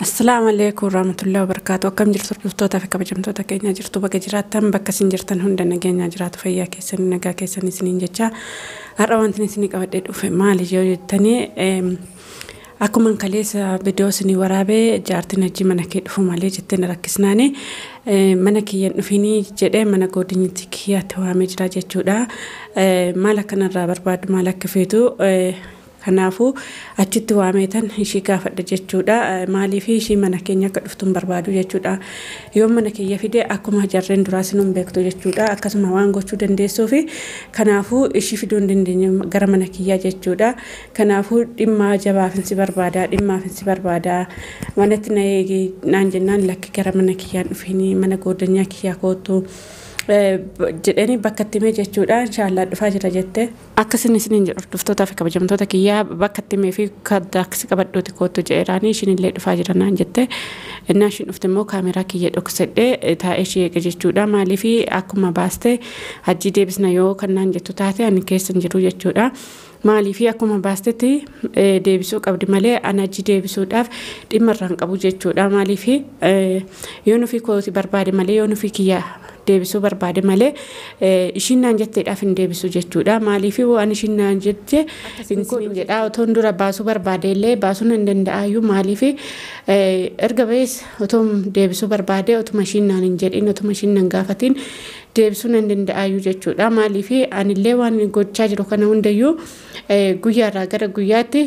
Assalamu alaikum warahmatullahi wabarakatuh. Akkam jirtu hordoftoota fi kabajamtoota keenya jirtu bakka jiraattan bakka isin jirtan hunda nageenya jiraatu fayyaa keessanii nagaa keessanii isiniin jecha har'a wanti isinii qabadhee dhufe maali yoo jettanii akkuma kaleessa viidiyoo isinii waraabee jaartiin hajji mana kee dhufu malee jettee na rakkisnaani mana kiyyaan dhufinii jedhee mana godinyitti kiyyaatti waamee jira jechuudha. Maal akkanarraa barbaadu maal akka feetu kanaafuu achitti waameetan ishii gaafadha jechuudha. Maaliif ishii mana keenya akka dhuftuun barbaadu jechuudha. Yoo mana kiyya fide akkuma jarreen duraa sinuun beektu jechuudha. Akkasuma waan gochuu dandeessuu fi kanaafuu ishii fiduu hin dandeenye gara mana kiyyaa jechuudha. Kanaafuu dhimma jabaafinsi barbaada dhimmaafinsi barbaada manatti na eegi naan jennaan lakki gara mana kiyyaan dhufinii mana goodanyaa kiyyaa kootu jedhanii bakka itti himee jechuudha. Inshaallah dhufaa jira jette. Akkasin isiniin jedhu hordoftootaa fi kabajamtoota kiyyaa bakka itti himee fi kaddaaqsi qabadhuuti kootu jedheeraanii ishiin dhufaa jira naan jette. Innaa ishiin dhufte immoo kaameraa kiyya dhoksadhee taa'ee ishee eega jechuudha. Maaliif akkuma baaste hajji deebisna yoo kan naan jettu taate ani keessa hin jiru jechuudha. Maaliif akkuma baastetti deebisuu qabdi malee ana hajji deebisuudhaaf dhimma irraa hin qabu jechuudha. Maaliif yoo nufi kooti barbaade malee yoo nufi kiyya deebisuu barbaade malee ishiin naan jetteedhaaf hin deebisu jechuudha. Maaliif waan ishiin naan jette hin godhu jedha. Otoon dura baasuu barbaade illee baasuun hin danda'aayyuu. Maaliif erga ba'ees otoon deebisuu barbaade otuma ishiin naan hin jedhin otuma ishiin naan gaafatiin deebisuun hin danda'aayyuu jechuudha. Maaliif anillee waan gochaa jiru kana hundayyuu guyyaarraa gara guyyaatti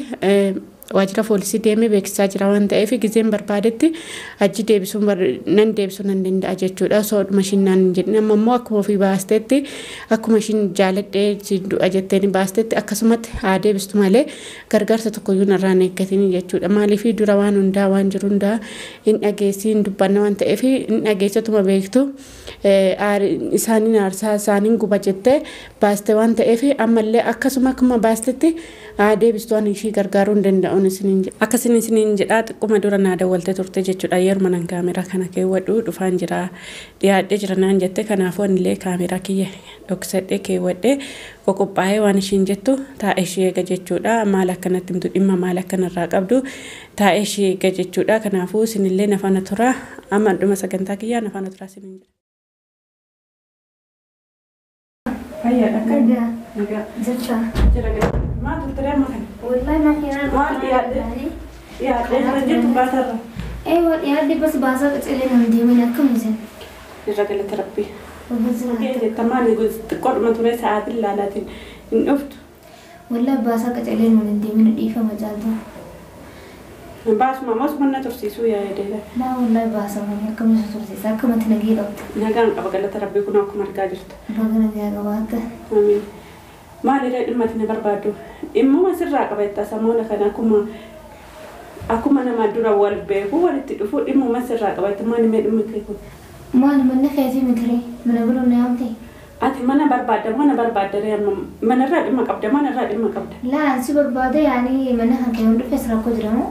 waajjira poolisii deemee beeksisaa jira waan ta'eef gizeen barbaadetti achi deebisuun nan deebisuu nan danda'a jechuudha. Osoo ishiin naan hin jedhin amma immoo akkuma ofii baastetti akkuma ishiin jaaladhee du'a jetteen baastetti akkasumatti haa deebistu malee gargaarsa tokkoyyuu narraa hin eeggatin jechuudha. Maaliif dura waan hundaa waan jiru hundaa hin dhageessi hin dubbanne waan ta'eef hin dhageessatuma beektu isaaniin aarsaa isaaniin guba jettee baaste waan ta'eef ammallee akkasuma akkuma baastetti haa deebistu waan ishii gargaaruu hin danda'u. Akkasuma isiniin jedha xiqquma dura naa dawwalte turte jechuudha. Yeroo manan kaameraa kana keewwadhu dhufaan jira dhiyaadhee jira naan jette. Kanaafuu anillee kaameraa kiyya dhoksadhee keewwadhee qoqophaa'ee waan ishiin jettu taa'ee ishee eega jechuudha. Maal akkanatti himtu dhimma maal akkanarraa qabdu taa'ee ishee eega jechuudha. Kanaafuu isinillee nafaana tura amma dhuma sagantaa kiyyaa nafaana tura isiniin jedha. Fayyaadha akka nagaa Jirta. Jira gadi. Maal turte amma kana? Wallahi makiinaan Maal dhiyaadhe? Dhiyaadhee jira jettu baasarra. Eewa dhiyaadhe bas baasaa qaceelee nama deeman akkam isin? Irra galata rabbii. Jetta maali xiqqoodhuma ture sa'aatiin laalaatiin hin dhuftu. Wallahi baasaa qaceelee nama deeman dhiifama caaltu. Baasuma mos mana tursiisuu yaa'ee. Laa wallahi baasa mani akkam isa tursiisa akkamatti nagee qabda. Nagaan qaba galata rabbii kun akkuma argaa jirtu. Baga nagaa qabaatta. Amiin. Maalirra dhimma ati na barbaaddu? Dhimmuma sirraa qaba jettaa samoona kana akkuma nama dura wal beeku walitti dhufu dhimmuma sirraa qaba jetta maali mee dhimmi kee kun? Maal manni keetii mitiree mana biroo na yaamte? Ati mana barbaadda mana barbaadda amma manarraa dhimma qabda manarraa dhimma qabda. Laa ansi barbaada yaani mana kan kee hundi keessa rakkoo jira moo?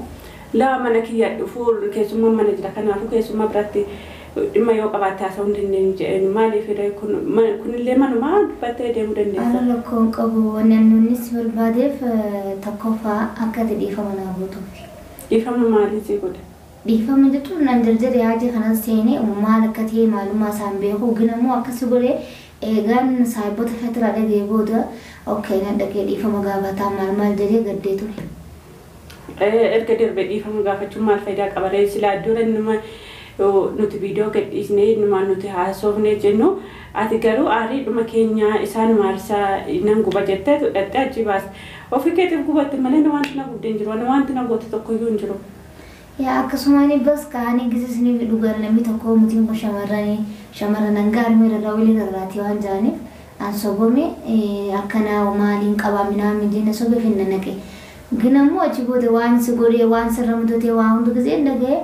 Laa mana kiyya dhufuu keessummaa mana jira kanaafuu keessummaa biratti dhimma yoo qabaatte haasa'uu hin dandeenyu jedheen maaliif kunillee manumaa dubbattee deemuu dandeessa. Ana rakkoo hin qabu wanni annuunni si barbaadeef tokkoffaa akka ati dhiifama naa gootuufi. Dhiifama maalii si godhe? Dhiifama jechuun nan jarjare haji kanan seenee maal akka ta'e maalummaa isaan beeku ginamoo akkas godhee eegaan saayibota fetiraa dhagee booda okkee nan dhagee dhiifama gaafataa maal maal jedhee gaddee ture. Erga darbee dhiifama gaafachuun maal faayidaa qaba ree silaa dura innuma nuti viidiyoo gadhiisnee innumaan nuti haasofnee jennu ati garuu aarii dhuma keenya isaanuma aarsaa nan guba jettee dhaqxee achi baaste. Ofii keetiif gubatte malee wanti na gubdee hin jiru wanti na goote tokkoyyuu hin jiru. Yaa akkasumaan bas kaanii gisisni dhugaan namni tokko mutiin kun shamarranii shamarran hangaar miira raawwilee rarraatii waan jiraniif an sobome akkanaa maaliin qabaa minaa jenne sobeef hin naqe. Ginammoo achi booda waan si godhee waan sirra mudatee waan hundi gisee dhaga'ee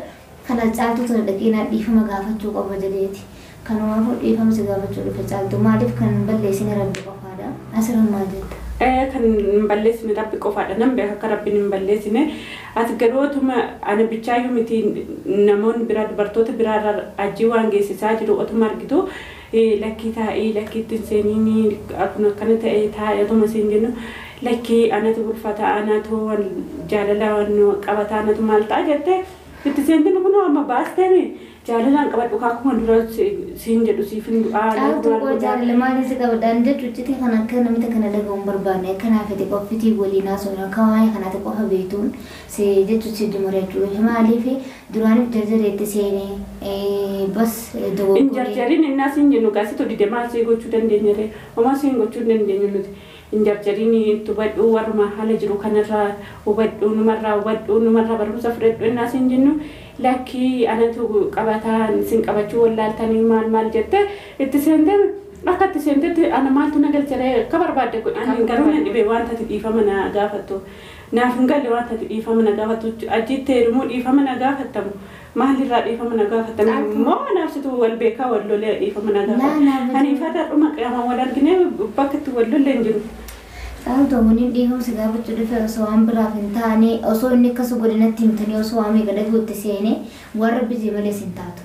kana caaltu ture dhaqee na dhiifama gaafachuu qaba jedheeti. Kanaafuu dhiifama si gaafachuu dhufe caaltu maaliif kan balleessine rabbi qofaadha. Asirra maal jetta? Kan hin balleessine rabbi qofaadha. Nan beeka akka rabbiin hin balleessine. Ati garuu otuma ana bichaayyuu miti namoonni biraa dubartoota biraarraa ajji waan geessisaa jiru otuma argitu lakkii taa'ii lakkii ittiin seeniin akkuma akkana ta'e taa'ee otuma siin jennu lakkii anatu bulfata anatu jaalala waan qabata anatu maal ta'a jettee Itti seentee kunoo amma baastee jaalalaan qabadhu akkuma dura siin jedhu siif hin du'aa. Caaltuu koo jaalala maaliif si qabadhaan jechuun iccitii kan akka namni kana dhaga'uun barbaanne akkanaaf itti qoffitii waliin haasa'uun akka waa'ee kanaatti qofa beektuun si jechuun si jumura jechuudha. Maaliif duraaniif jarjareetti seenee bas Hin dogoggoree. jarjariin innaa siin jennu gaasitu dide maal sii gochuu dandeenya ree? Homaa siin gochuu hin dandeenyu nuti. Hin jarjariin itti hubadhu, warruma haala jiru kanarraa hubadhu, numarraa hubadhu, numarraa barumsa fudhadhu innaa siin jennu, lakkii anatu qabataa sin qabachuu wallaaltanii maal maal jette itti seentee. Akka itti seentetti ana maaltu na galcharee? Akka barbaadde godhi. Ani garuu na dhibee waan tati dhiifama na gaafattu. Naaf hin galle waan tati dhiifama na gaafattu. Achitti heerumuu dhiifama na gaafattamu. Maalirraa dhiifama na gaafattamu? Immoo naafsitu wal beekaa wal lolee dhiifama na gaafata. Ani ifata dhuma qaamaan wal arginee bakka itti wal lollee hin jiru. Caaltuu, waniin dhiifama si gaafachuu dhufe osoo waan biraaf hin taane, osoo inni akkas godinatti himtanii, osoo waan meeqa dhagootti seenee warra bijee malee sin taatu.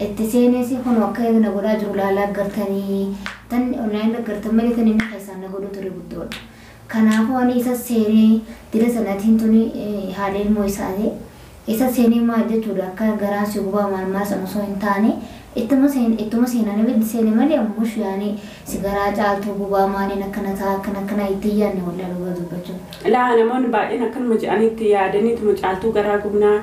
Itti seenee si kun akka na godhaa jiru laalaa gartanii tan onlaayin gartan malee tan inni keessaan na godhu ture guddoodha. Kanaafuu ani isa seenee dira sanatiin tuni haadha ilmoo isaati. Isa seenee maal jechuudha, akka garaan si gubaa maal maal sana osoo hin taane ittuma seenanii ibiddi seene malee ammoo yaani si garaa caaltuu gubaa maaliin akkana ta'a akkana akkana itti yaadne walaa dhugaa dubbachuun. Laa, namoonni baay'een akkanuma jedhanitti yaadaniituma caaltuu garaa gubnaa,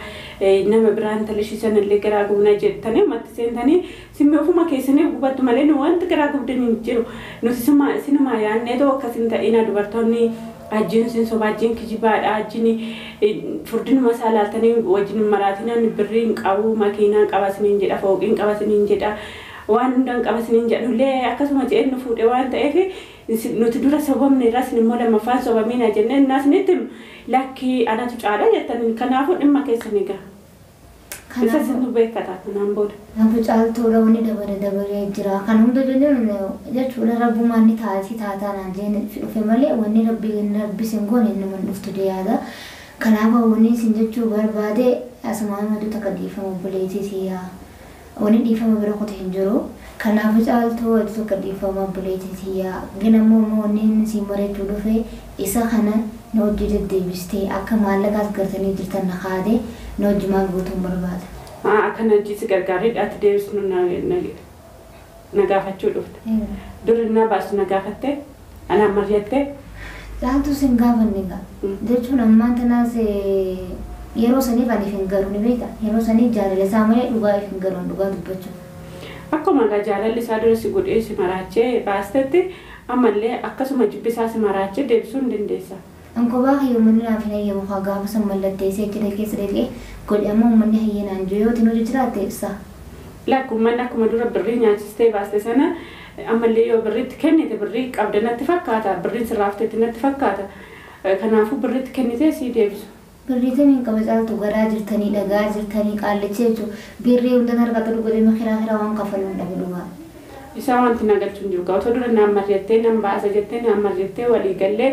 nama biraan talishii sanallee garaa gubnaa jettanii ummatti seentanii simmi ofuma keessanii gubattu malee nu wanti garaa gubdan hin jiru. Nuti sinumaa yaadneetoo akkas hin ta'ina, dubartoonni ajjiin sin soba, ajjiin kijibaadha, ajjiin furdinuma isaa laaltanii wajjin maraatinaan birrii hin qabu, makiinaan qaba siniin jedha, fooqiin qaba siniin jedha, waan hundaan qaba siniin jedhu illee akkasuma jedheen nu fuudhe waan ta'eef nuti dura sobamne irraa isin immoo lammaffaan sobamiina jennee innaa isinitti lakkii anatu caala jettan. Kanaafuu dhimma keessan egaa. Isa isintu beekata kanaan booda. Kanaafuu caaltuudha, wanni dabare dabaree jira. Kan hunda jechuun jechuudha rabbumaan ni taati taataa naan jeen dhufe malee wanni rabbi rabbi sin goone inni man dhuftu yaada. Kanaafuu wanni isin jechuu barbaade asumaan maduu takka dhiifama obboleettii tiyyaa. Wanni dhiifama bira qote hin jiru. Kanaafuu caaltuu wadi tokko dhiifama obboleettii tiyyaa. Gina immoo wanni inni siin bareechuu dhufe isa kana na hojii deddeebistee akka maallaqaas gartanii jirtan na kaate na hojii maal gootuun barbaada. Akkana hojii si gargaaree ati deebisnu na gaafachuu dhufte. Dur na baasu na gaafatte anaan mari'atte. Caaltuu, sin gaafanne egaa. Jechuun ammaan tanaas yeroo saniif ani hin garu ni beekta. Yeroo saniif jaalala isaa malee dhugaa hin garu dhugaa dubbachuuf. Akkuma egaa jaalalli isaa dura si godhee si maraachee baastetti ammallee akkasuma jibbisaa si maraachee deebisuu hin dandeessa. Ankobaa kiyya uummanni naaf hin hayyamu haa gaafa san mallatteessee achi keessa dhaqee godhe, amma uummanni hayyanaan jiru yoo ta'u hojii jiraatte ibsa. Lakki, uummanni akkuma dura birrii nyaachistee baaste sana ammallee yoo birriitti kennite birrii qabda natti fakkaata, birriin sirraafteetti natti fakkaata. Kanaafuu birriitti kennitee sii deebisu. Birrii tamiin qaba caaltu, garaa jirtanii dhagaa jirtanii qaallichee jechuun birrii hunda harkatti godhee kiraa kiraa waan kafaluun dhabe dhugaa. Isaa wanti na galchu hin jiru. Otoo dura naan mari'attee nan baasa jettee naan mari'attee walii gallee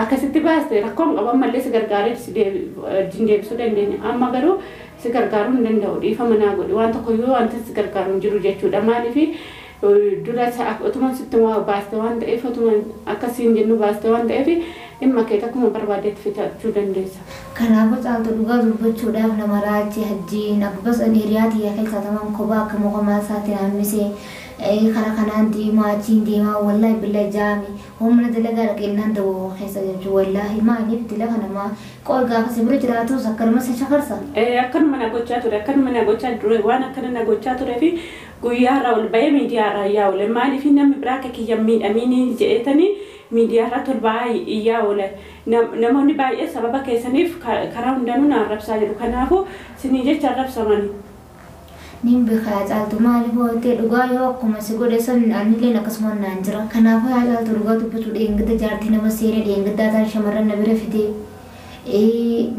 akkasitti baaste rakkoon qabu, ammallee si gargaaree si deebisuu dandeenya. Amma garuu si gargaaruu hin danda'u, dhiifama naa godhi, waan tokkoyyuu wanti si gargaaru hin jiru jechuudha. Maaliif dura otuma sitti baaste waan ta'eef, otuma akkasiin jennu baaste waan ta'eef dhimma kee akkuma barbaadetti fitachuu dandeessa. Kanaafuu caaltu, dhugaa dubbachuudhaaf nama raachee hajjiin akkasumas hiriyaa tiyyaa keessaa tamaan kophaa akka moqomaa isaatiin hammisee karaa kanaan deemaa achiin deemaa, wallaahi billaa jaami humna dalagaa dhaqeennaan dawoo keessa jechuun, wallaahi maaliif dila kana qoy gaafa si bira jiraatus akkanuma si shakarsa. Akkanuma na gochaa ture, akkanuma na gochaa ture, waan akkana na gochaa turee fi guyyaarraa ol bahee miidiyaarraa iyyaa oole. Maaliif namni biraa akka kiyya miidhamiin jedheetanii miidiyaarraa ol ba'aa iyyaa oole. Namoonni baay'ee sababa keessaniif karaa hundanuu na arrabsaa jiru. Kanaafuu sinii jecha arrabsamani. Nin beekaa caaltu, maaliif hootee dhugaa yoo akkuma si godhe san anilleen akkasuma naan jira. Kanaafuu yaa caaltu, dhugaa dubbachuu dheengadda jaartii nama seenee dheengaddaa ta'an shamarran na bira fidee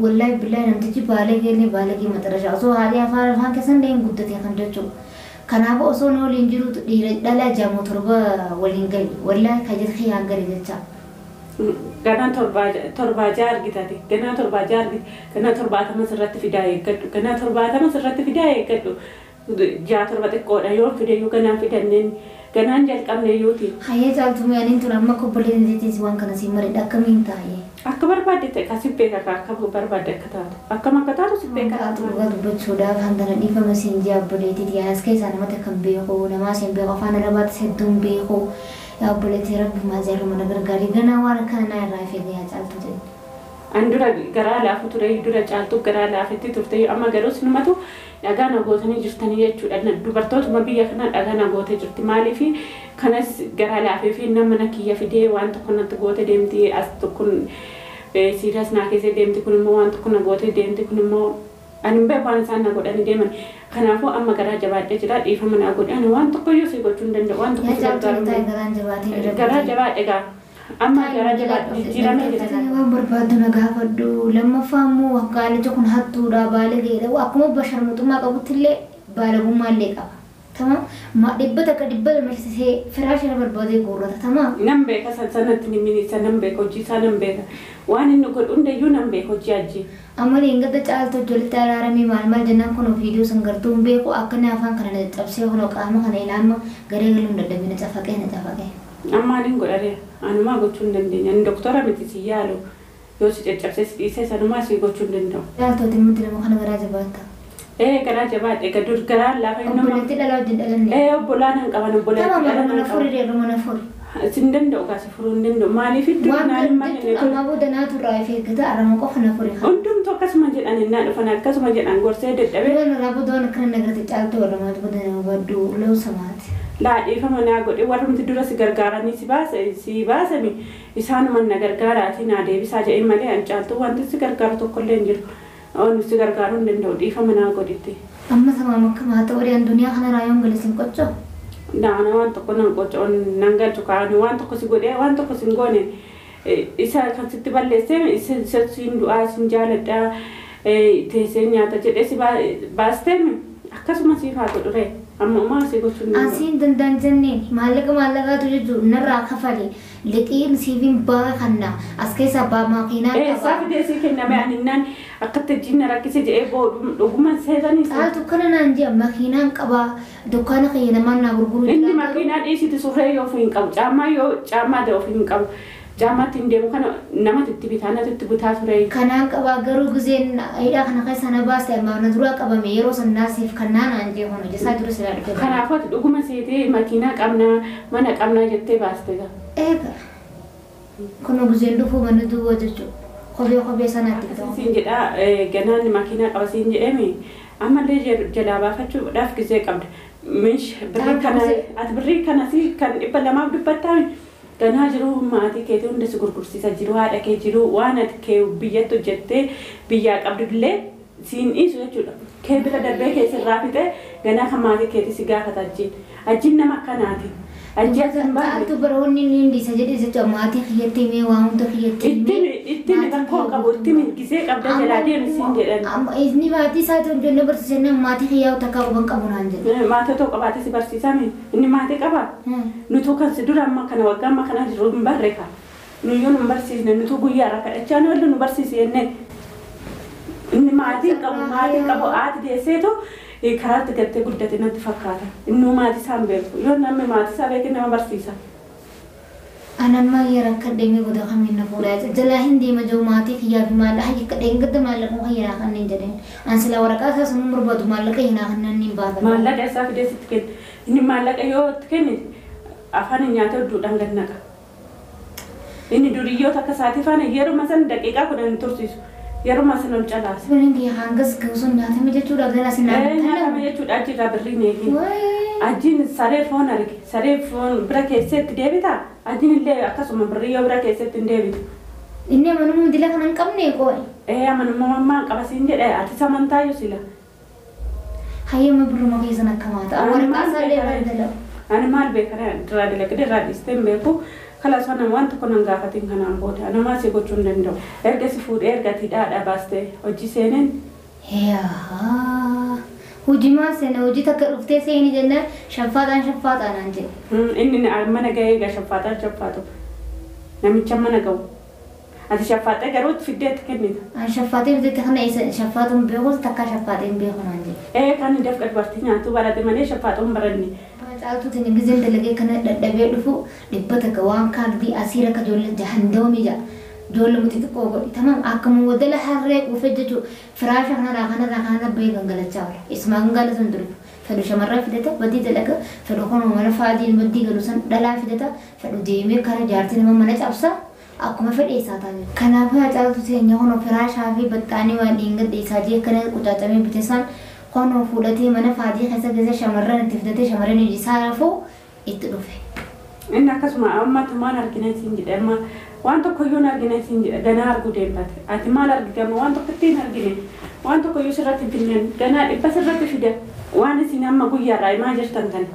wallaahi billaahi namtichi baalagee illee baalagee maxarashaa osoo haadhi afaan afaan keessan dheen guddate kan jechuudha. Kanaafuu osoo nu waliin jiru dhiira dhala jaamoo 7 waliin gali wallaahi kajjata kiyyaan gali jecha. Ganaa 7 6 argitati. Ganaa 7 6 argite. Ganaa 70 sirratti fidaa eeggadhu. Ganaa 70 sirratti fidaa eeggadhu. 6 7 xiqqoodha yoo fideyyuu ganaa fidanneen Ganaan jalqabne yooti. Hayyee caaltuu mi'aaniin tun amma obboleettiitis waan kana siin maridha akkamiin taa'ee? Akka barbaadde ta'e kasi beeka akka barbaadde akka taatu. Akkam akka taatu si beeka. Caaltuu dhugaa dubbachuudhaaf hangana dhiifama siin jee obboleettiiti. Anas keessaa namatti kan beeku namaa siin beeku afaan arabaattis hedduun beeku. Yaa obboleettii rabbi maal jaarruma na gargaari ganaa waan akkana naa irraa fe'ee yaa caaltuu ta'e. An dura garaa laafu ture dura caaltuu garaa laafetti turte amma garuu sinumatu dhagaa na gootanii jirtanii jechuudha. Dubartootuma biyya kana dhagaa na gootee jirti. Maaliif kanas garaa laafee fi nama na kiyya fidee waan tokko natti goote deemti as tokko siiraas naa keessa deemti kun immoo waan tokko na goote deemti kun immoo ani hin beeku waan isaan na godhanii deeman. Kanaafuu amma garaa jabaadhee jira dhiifama naa godhe ani waan tokko iyyuu si gochuu hin danda'u waan tokko si gargaaru. Garaa jabaadhe gaa. Amma garaa jabaadhe jijjiiramee jira. Waan barbaaddu na gaafadhu lammaffaa immoo gaalicha kun hattuudha baalageedha akkuma basharmuxummaa qabutti illee baalagummaa illee qaba. Tamam dhibba takka dhibba lama firaasha irra barbaadee guurrata tamam. Nan beeka sanatti ni minisa nan beeka hojii isaa nan beeka waan inni godhu hundayyuu nan beeka hojii ajji. Amma leengata caaltu ijoolletti araaramee maal maal jennaan kun viidiyoo san gartuu hin beeku akka inni afaan kana na cabsee kun qaama kana ilaama garee galuun dadhabina cafaqee na cafaqee. Amma ani godhare anumaa gochuu hin dandeenye ani doktora miti si yaalu yoo si caccabsee si dhiisee sanumaa si gochuu hin danda'u. Caaltooti miti nama kana garaa jabaatta. Garaa jabaadhe egaa dur garaa laafa hin nama. Obboleetti dhala wajjin dhalanne. Obbolaan hin qaban obboleetti dhala hin qaban. Mana furi reerru mana furi. Sin danda'u kaasi furuu hin danda'u maaliif iddoo naan malee. Amma booda naatu irraa if eeggata arama qofa na furi. Hundumtuu akkasuma jedhan innaa dhufan akkasuma jedhan gorsee dadhabee. Waan irraa booda waan akkana nagarate caaltuu warra maatu booda nama baddu loosa maati. Laa dhiifama naa godhe warrumti dura si gargaaranii si baasani isaanuma na gargaaraatii naa deebisaa jedhee malee an caaltuu wanti si gargaaru tokkollee hin jiru. Onu si gargaaruu hin danda'u dhiifama naa godhetti. Amma samaam akka maata warreen duniyaa kana raayoon galisiin qochoo? Naana waan tokko nan qochoo nan galchu kaa'anii waan tokko si godhee waan tokko si hin goone isa kan sitti balleessee isa siin du'aa siin jaaladhaa teessee nyaata jedhee si baastee akkasuma siif haa godhu ree. Amma uumaa si gochuu hin danda'u. Asiin danda'an jenneen maallaqa maallaqaatu jechuun narraa kafale liqiin siifin baa kanna as keessaa baa maakiinaa qaba. Isaa fidee sii kenname ani innaan akkatti jinna rakkise jedhee dhugumaan seetanii. Caaltu kana naan jee makiinaan qaba dukkaana kiyya namaan naa gurguru. Inni makiinaa dhiisiti surree yoo ofii hin qabu caammaa yoo caammaa ta'e ofii hin qabu. Caammaatti hin deemu kana namatti itti bitaa natti itti bitaa ture. Kanaan qabaa garuu gizeen hidhaa kana keessa na baaste amma na duraa qabame yeroo san naasiif kannaa naan jee hono jesaa dura silaa dhufe. Kanaafuu ati dhuguma seetee makiinaa qabnaa mana qabnaa jettee baaste gaa. Eega. Kunoo gizeen dhufuu mana duwwaa jechuudha. Kophee kophee sanaatti bitama. Siin jedhaa ganaan makiinaa qaba siin jedhame ammallee jalaa baafachuudhaaf gizee qabda. Mish birrii kana ati birrii kana si kan 200 dubbattaa ganaa jiru maatii keetii hunda si gurgursiisa jiru haadha kee jiru waan ati kee biyyatti hojjettee biyyaa qabdu illee siin dhiisu jechuudha. Kee bira darbee keessa irraa fixee ganaa kan maatii keetii si gaafata ajiin. Ajiin nama akkanaati. Ajii as hin baafne. Caaltu bara wanni inni dhiisa jedhee jechuudha maatii kiyyatti himee waa hunda kiyyatti himee. Itti rakkoo qabu itti gisee qabda jalaa deemu siin jedhan. Amma inni maatii isaati hojjennee barsiisanii maatii kiyyaa takka qaban qabu naan jedhe. Maatii otoo qabaatee si barsiisame inni maatii qabaa. Nutuu kan si dura amma kana waggaa amma kana jiru hin barre ka. Nuyyuu nu barsiisne nutuu guyyaa irraa kadhachaa nu wallu nu barsiise jennee. Inni maatii qabu haati deesseetu karaatti galtee guddate natti fakkaata. Innuu maatii isaa hin beeku. Yoo namni maatii isaa beeke nama barsiisa. Anamma yeroo akka deemee booda kamiin na fuudhaa jalaa hin deema jiru maatii kiyyaa fi maallaqa hayya kadheen gadda maallaqa kiyyaa kanneen jedheen. An sila waraqaa isaa sun barbaadu maallaqa hinaa kanneen hin baafadhu. Maallaqa isaa fidee sitti kenna. Inni maallaqa yoo itti kenne afaan nyaata hedduudhaan gad naqa. Inni duriyyoota akka isaatii faana yeroo san daqiiqaa 10 hin tursiisu. Yeroo san ol calaasa. Birriin kiyya hangas ga'u nyaatame jechuudha gara sinaa. Nyaatame jechuudha achirraa birriin eegee. Ajiin saree foon arge saree foon bira keessatti deebitaa ajiin illee akkasuma birrii yoo bira keessatti hin deebitu. Inni amanamuu dila kana hin qabne qo'e. Amanamuu ammaa qaba siin jedhe ati samantaayyuu sila. Hayyama birruma keessan akkamaa ta'a waraqaa isaallee irraa dalagu. Ani maal beekara irraa dalagde irraa dhiistee hin beeku kalaas waan waan tokko nan gaafatiin kanaan booda namaa si gochuu hin danda'u. Erga si fuudhee erga ati dhaadhaa baastee hojii seeneen. Yaa. Hojii maal seena hojii takka dhuftee seeni jennaan shaffaaxaan shaffaaxaan naan jedhe. Inni mana ga'ee egaa shaffaaxaan shaffaatu namicha mana ga'u. Ati shaffaaxee garuu fiddeetti kennita. An shaffaatee fiddeetti kana shaffaatuun beekus takka shaffaatee hin beeku naan jedhe. Ee kan dafqa dubartii nyaatu barate malee shaffaaxuun baranne. Caaltuu tini gizeen dalagee kana dadhabee dhufu 100 waan kaardii asiira akka ijoollee jahandoomii jedha. Ijoollee muti xiqqoo godhi. Tamam akkuma wadala harree quufee jechuun firaasha kanarraa kanarraa kanarra bahee gangalachaa oola. Isuma gangalatu hin dhufu. Fedhu shamarran fidata badii dalaga fedhu kunoo mana faadiin baddii galu san dhalaa fidata fedhu deemee kara jaartii nama mana cabsa akkuma fedhe isaa ta'a. Kanaafuu Caaltuu teenya kunoo firaashaa fi baxxaanii waan dhiingadhe isaa jee kana qucaacamee bite san kunoo fuudhatee mana faadii keessa keessa shamarran itti fidatee shamarran isaa rafuu itti dhufe. Inni akkasuma ammatti maal argina siin jedhe amma waan tokko iyyuu hin argine siin jedhe ganaa arguu deembate. Ati maal argite amma waan tokko ittiin argine waan tokko iyyuu sirratti hin finnen ganaa 100 sirratti fida. Waan isin amma guyyaarraa himaa jirtan kana.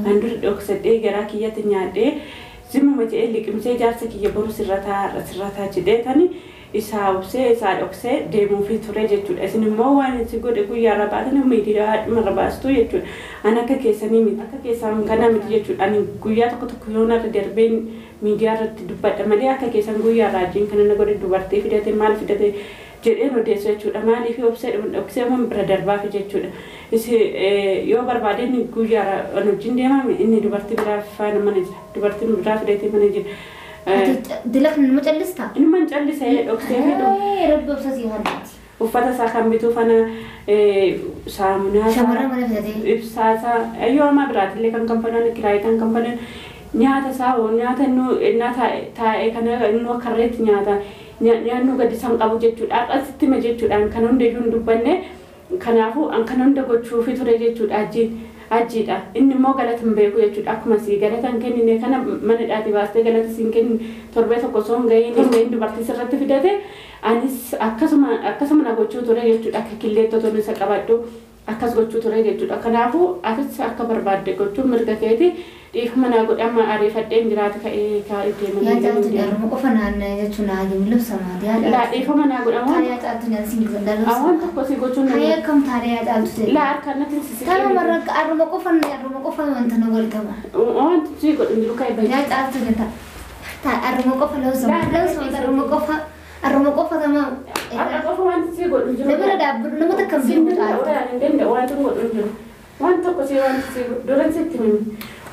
An dura dhoksadhee garaa kiyyatti nyaadhee zimmuma jedhee liqimsee jaarsa kiyya boru sirrataa har'a sirrataa jedhee tani isaa obsee isaa dhoksee deemuufii ture jechuudha. Isin immoo waan isin godhe guyyaarraa baatanii miidiyaa dhumarra baastu jechuudha. An akka keessanii miti akka keessan kana miti jechuudha. Ani guyyaa tokko tokko yoo narra darbeen miidiyaa irratti dubbadha malee akka keessan guyyaarraa ajjiin kana na godhe dubartii fidate maal fidate jedheen odeessu jechuudha. Maaliif obsee dhoksee waan bira darbaafi jechuudha. Isi yoo barbaadeen guyyaarraa an wajjin deemame inni dubartii biraa faana mana jira. Dubartiin biraa fidatee mana jira. Dilakni nama callistaa? Inni man callisee dhoksee fi Rabbi obsa sii hannaati. Uffata isaa kan bituu fana saamunaa isaa Shamarran mana fidatee. Ibsaa isaa yoo amma biraatillee kan kanfalan kiraayii kan kanfalan nyaata isaa hoo nyaata inni innaa taa'ee kana inni akka harreetti nyaata nyaannu gadi isaan qabu jechuudha. Har'asitti hima jechuudhaan kan hunda iyyuu hin dubbanne kanaafuu an kan hunda gochuufi ture jechuudha ajjiin. Ajjiidha. Inni immoo galata hin beeku jechuudha. Akkuma sii galata hin kennine kana mana dhaatii baastee galata siin kennine torbee tokko osoo hin gahiin hin gahiin dubartii sirratti fidate anis akkasuma na gochuu ture jechuudha. Akka killeetti otoo isa qabadhu akkas gochuu ture jechuudha. Kanaafuu atis akka barbaadde gochuun mirga keeti dhiifama naa godhe amma ariifadhee hin jiraatu ka'ee kaa'ee deema. Yaa Caaltuu dharma qofa naan jechuun naa jiru labsa maati yaa Laa Caaltuu. dhiifama naa godhe Taa yaa Caaltuu naan siin gisan waan labsa. tokko si gochuun Haa akkam taane yaa Caaltuu ta'e. Laa harkaan natti hin sisiqee. Tana marra arruma qofa arruma qofa wanta na godhatama. Wanti si godhu hin jiru ka'ee bayi. Yaa Caaltuu ne ta'a. Taa arruma qofa labsa labsa arruma qofa arruma qofa tama. Har'a qofa wanti si godhu hin jiru. Na bira dhaabbatu nama takka hin Siin beeku danda'u Caaltuu. hin danda'u wanti godhu hin jiru. Waan tokko si wanti si godhu duran sitti himi.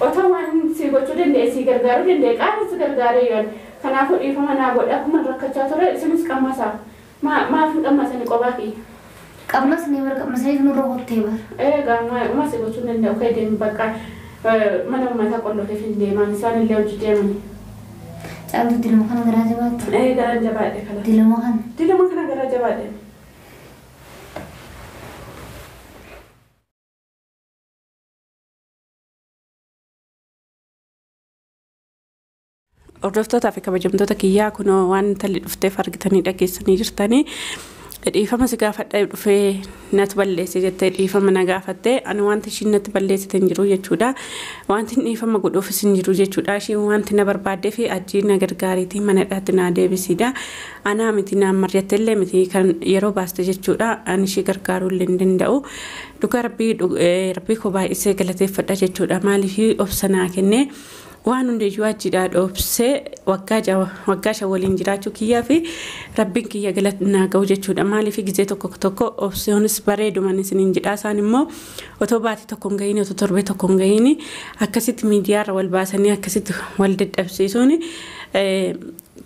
Otoo waan si gochuu danda'e si gargaaruu danda'e qaama si gargaaree yoo kanaafuu dhiifama naa godhe akkuma rakkachaa ture isinis qammasaa. Maaf hin qammasani qophaa kiyya. Qammas ni bara qammasanii nurra qottee bara. Egaa uma si gochuu hin danda'u ka'ee deemi bakka mana uummataa qolloofeef hin deeman isaan illee hojii deemani. Caaltuu dilma kana garaa jabaattu. Ee garaan jabaadhe kana. Dilma kana. Dilma kana garaa jabaadhe. Hordoftootaa fi kabajamtoota kiyyaa kunoo waan intalli dhufteef argitanii dhageessanii jirtanii. Dhiifama si gaafadhee dhufee natti balleesse jettee dhiifama na gaafatte ani wanti ishiin natti balleessite hin jiru jechuudha. Wanti dhiifama godhuufis hin jiru jechuudha. Ishiin wanti na barbaaddee fi ajjii na gargaariitii mana dhaatti na deebisiidha. Anaa miti naan marjatte illee miti kan yeroo baaste jechuudha. Ani ishii gargaaruu illee hin danda'u. Dhugaa rabbii koo baay'isee galateeffadha jechuudha. Maaliif obsa naa kennee waan hundayyuu achiidhaa dhoobsee waggaa 5 waliin jiraachuu kiyyaa fi rabbiin kiyya galata naa ga'u jechuudha. Maaliif gizee tokko tokko obseenis bareeduman isiniin jedhaa isaan immoo otoo baatii tokko hin gahiin otoo torbee tokko hin gahiin akkasitti miidiyaarra wal baasanii akkasitti wal dadhabsiisuun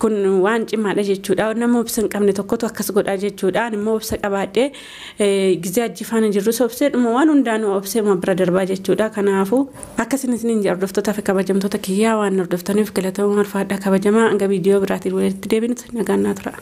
kun waan cimaadha jechuudha. Nama obsa hin qabne tokkotu akkas godha jechuudha. Ani immoo obsa qabaadhee gizee achi faana jirrus obsee dhuma waan hundaanuu obsee bira darbaa jechuudha. Kanaafuu akkasin isiniin jedha hordoftootaa fi kabajamtoota kiyyaa waan hordoftaniif galatooma ulfaadhaa kabajamaa hanga viidiyoo biraatiin walitti deebinutti nagaan naa tura.